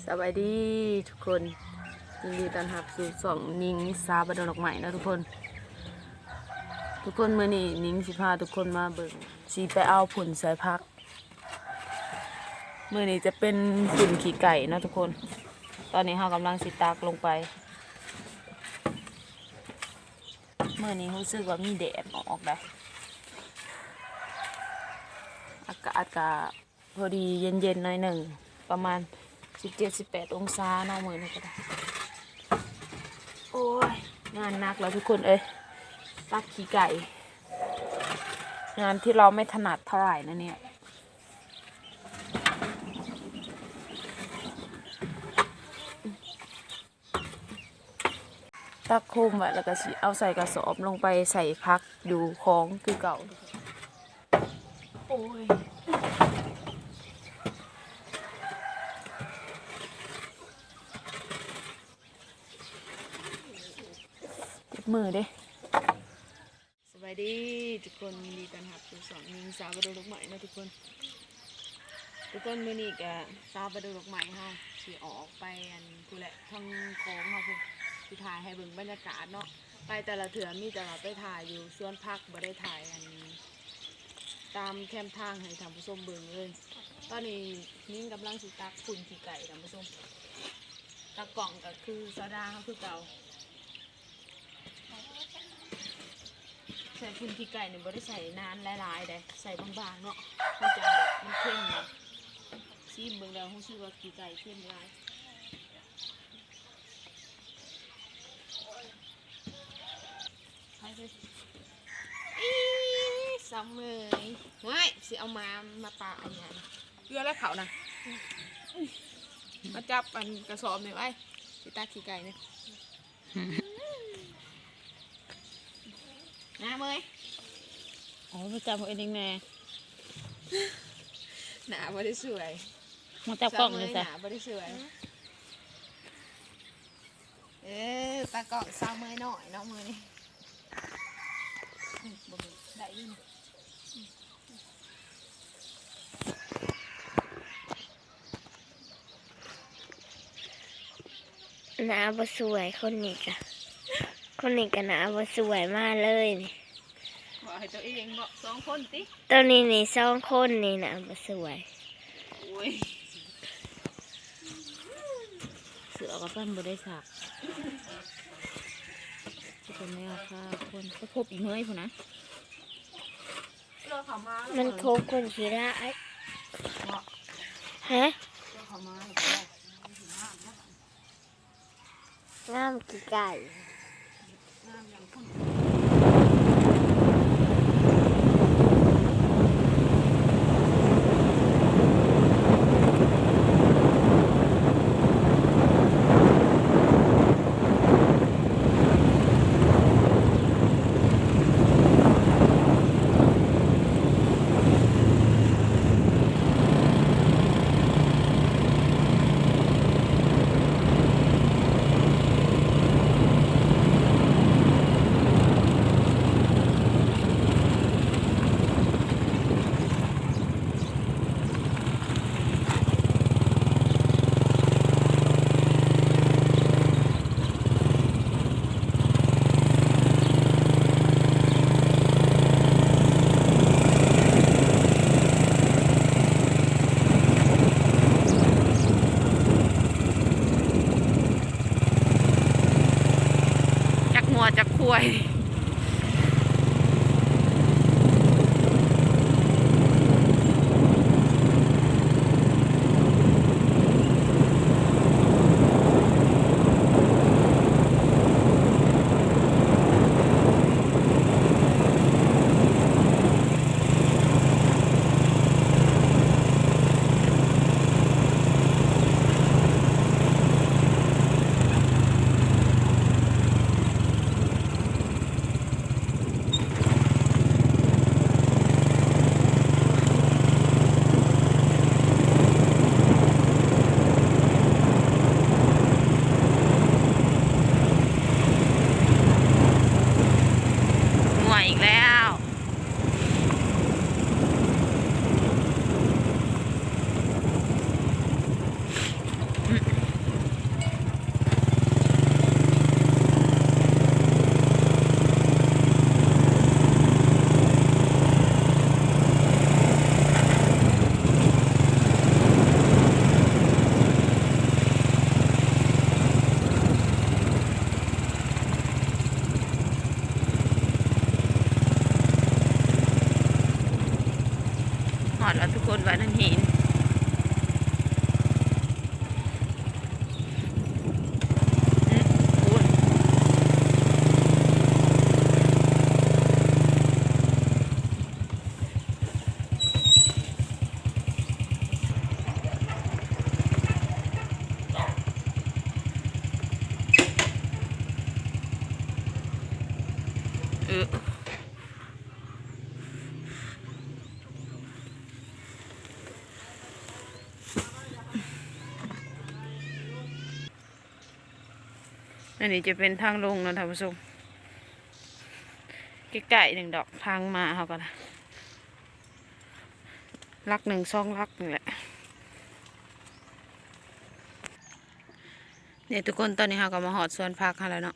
ສະບາຍດີທຸກຄົນ ຍິນດີຕ້ອນຮັບສູ່ຊ່ອງນິງສາວບ້ານດອນດອກໄມ້ເນາະທຸກຄົນ. ທຸກຄົນ ມື້ນີ້ນິງຊິພາທຸກຄົນມາເບິ່ງ ຊິໄປເອົາຝຸ່ນໃສ່ຜັກ. ມື້ນີ້ຈະເປັນຝຸ່ນຂີ້ໄກ່ເນາະທຸກຄົນ. ຕອນນີ້ເຮົາກຳລັງຊິຕັກລົງໄປ. ມື້ນີ້ຮູ້ສຶກວ່າມີແດດອອກໄດ໋ ອາກາດກະພໍດີເຢັນໆ ໜ້ອຍໜຶ່ງ ປະມານສິບເຈັດ ສິບແປດ ອົງສາເນາະ ມື້ນີ້ກະໄດ້. ໂອ້ຍ ງານໜັກແລ້ວທຸກຄົນເອີຍ ຕັກຂີ້ໄກ່ ງານທີ່ເຮົາໄມ່ຖະໜັດເທົ່າໃດນະເນຍ. ຕັກໂຄມໄວ້ ແລ້ວກະຊິເອົາໃສ່ກະສອບລົງໄປໃສ່ຜັກຢູ່ຄອງຄືເກົ່າ. ໂອ້ຍ ເຈັບມືເດ້. ສະບາຍດີທຸກຄົນ ຍິນດີຕ້ອນຮັບສູ່ຊ່ອງຍິງສາວບ້ານດອນດອກໄມ້ເນາະທຸກຄົນ. ທຸກຄົນ ມື້ນີ້ກະສາວບ້ານດອນດອກໄມ້ເຮົາຊິອອກໄປອັນພຸ້ນແຫຼະ ທາງຂອງເຮົາພຸ້ນ ຊິຖ່າຍໃຫ້ເບິ່ງບັນຍາກາດເນາະ. ໄປແຕ່ລະເທື່ອມີແຕ່ວ່າໄປຖ່າຍຢູ່ສວນຜັກ ບໍ່ໄດ້ຖ່າຍອັນຕາມແຄມທາງໃຫ້ທ່ານຜູ້ຊົມເບິ່ງເລີຍ. ຕອນນີ້ຍິງກຳລັງຊິຕັກຝຸ່ນຂີ້ໄກ່ທ່ານຜູ້ຊົມ ຕາກ້ອງກະຄືສາວດາເຮົາຄືເກົ່າ. ໃສ່ຝຸ່ນຂີ້ໄກ່ນີ້ບໍ່ໄດ້ໃສ່ນານຫຼາຍໆໃດ໋ ໃສ່ບາງໆເນາະ ມັນຈັ່ງແບບມັນເຄັມນະ. ຊີມເບິ່ງແລ້ວຮູ້ສຶກວ່າຂີ້ໄກ່ເຄັມຫຼາຍ. ອີ ສາວເມຍ ວ້າຍ ຊິເອົາມາ ມາປະອັນຫຍັງ ເກືອແລະເຂົ້ານະ ມາຈັບອັນກະສອບນີ້ໄວ້ ຊິຕັກຂີ້ໄກ່ນີ້. ນາເມຍ ໂອ້ຍ ມາຈັບເອົາເອງແດ່ ໜ້າບໍ່ໄດ້ສວຍ ມາຈັບກ້ອງນີ້ຊະ ໜ້າບໍ່ໄດ້ສວຍ. ເອີ ຕາກ້ອງສາວເມຍນ້ອຍເນາະມື້ນີ້ ອືມ ບໍ່ມີ ໄດ້ຢູ່. ໜ້າບໍ່ສວຍ ຄົນນີ້ກະ ຄົນນີ້ກະໜ້າບໍ່ສວຍ ມາເລີຍນີ້. ເວົ້າໃຫ້ໂຕເອງເນາະ ສອງຄົນຕິ ໂຕນີ້ນີ້ ສອງຄົນນີ້ໜ້າບໍ່ສວຍ. ໂອ້ຍ ເສື້ອກະເພິ່ນບໍ່ໄດ້ຊັກ ຊິເປັນແນວພາຄົນ ໄປພົບອີເມຍພຸ້ນນະ. ມັນໂຄກຄົນຂີ້ຮ້າຍ ເນາະ ຮະ ງາມຂີ້ໄກ່. ຮອດແລ້ວທຸກຄົນ ບ້ານນາຫີນ. ອືມ ໂອ້ຍ ເອີ. ອັນນີ້ຈະເປັນທາງລົງເນາະທ່ານຜູ້ຊົມ, ໃກ້ໆໜຶ່ງດອກ ທາງມາເຮົາກໍນະ ຫຼັກໜຶ່ງສອງຫຼັກນີ້ແຫຼະ. ນີ້ທຸກຄົນ ຕອນນີ້ເຮົາກໍມາຮອດສວນຜັກເຮົາແລ້ວເນາະ.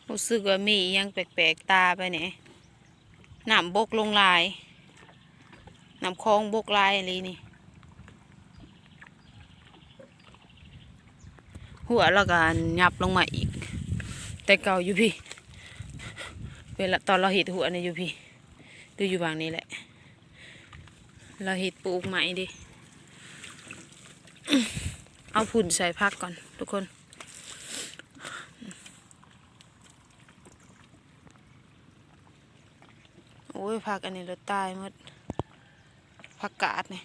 ຮູ້ສຶກວ່າມີອີ່ຫຍັງແປກໆຕາໄປແດ່. ນ້ຳບົກລົງຫຼາຍ, ນ້ຳຂອງບົກຫຼາຍອີ່ຫຼີນີ້. ຮົ້ວລາວກໍຫຍັບລົງມາອີກ, ແຕ່ເກົ່າຢູ່ພີ້. ເວລາຕອນລາວເຮັດຮົ້ວນີ້ຢູ່ພີ້ ຫຼືຢູ່ຫວ່າງນີ້ແຫຼະ. ລາວເຮັດປູກໃໝ່ເດ້. ເອົາຝຸ່ນໃສ່ຜັກກ່ອນທຸກຄົນ. ໂອ້ຍ ຜັກອັນນີ້ລະຕາຍໝົດ, ຜັກກາດນີ້.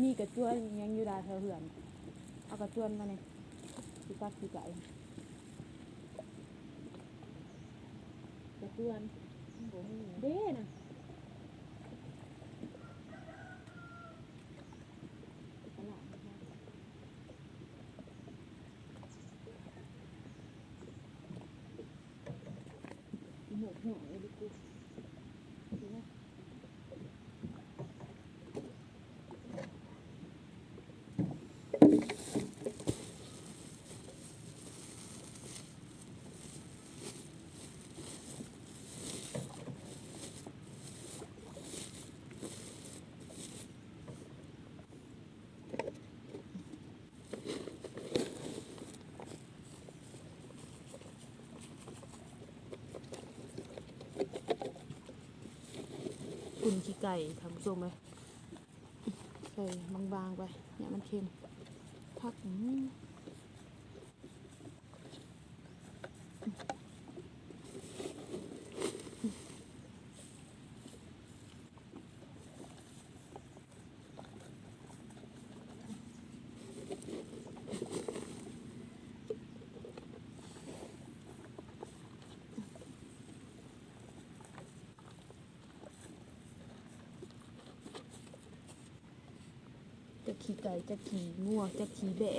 ມີກະຈວນອີ່ຫຍັງຢູ່ດາແຖວເຮືອນ, ເອົາກະຈວນມາແດ່ ຊິຕັກຊິໄກ່. ກະຈວນ ມັນບໍ່ມີເດ້ນະ. ຝຸ່ນຂີ້ໄກ່ທ່ານຜູ້ຊົມເອີຍ, ໃສ່ບາງໆໄປ ຢ່າມັນເຄັມ. ຜັກ ອືມ. ຈັກຂີ້ໄກ່ ຈັກຂີ້ງົວ ຈັກຂີ້ແບ້.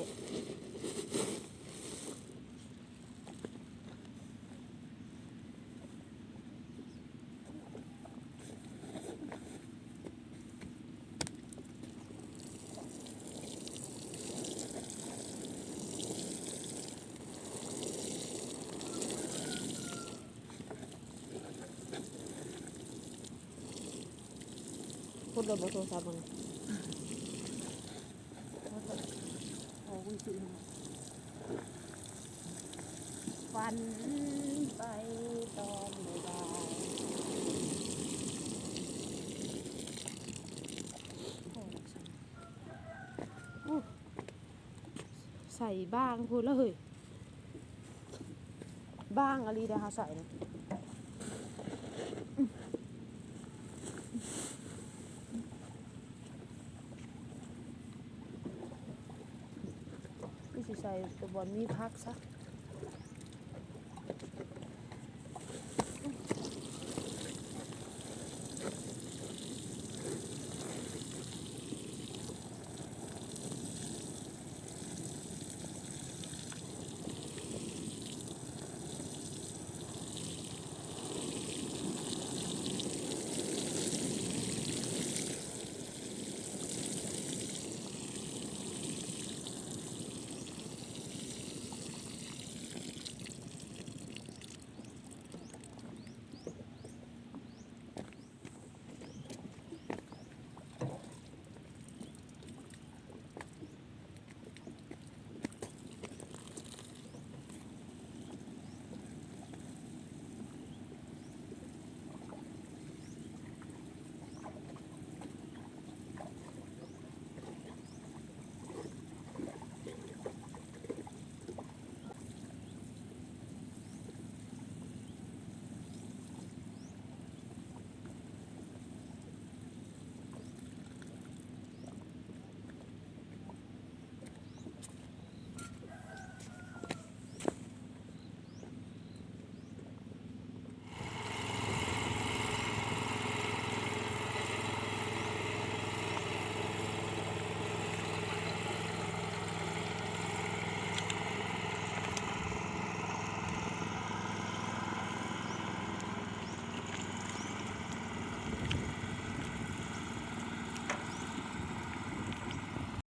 ຄົນລະບໍ່ໂທລະສັບເບິ່ງ. ຝັນໄປຕອນບ່າຍ. ໂອ້ ໃສ່ບາງໂພດລະເຮີ້ຍ. ບາງອີ່ຫຼີເດ້ເຮົາໃສ່ນະ. ຄືຊິໃສ່ແຕ່ບ່ອນມີຜັກຊະ.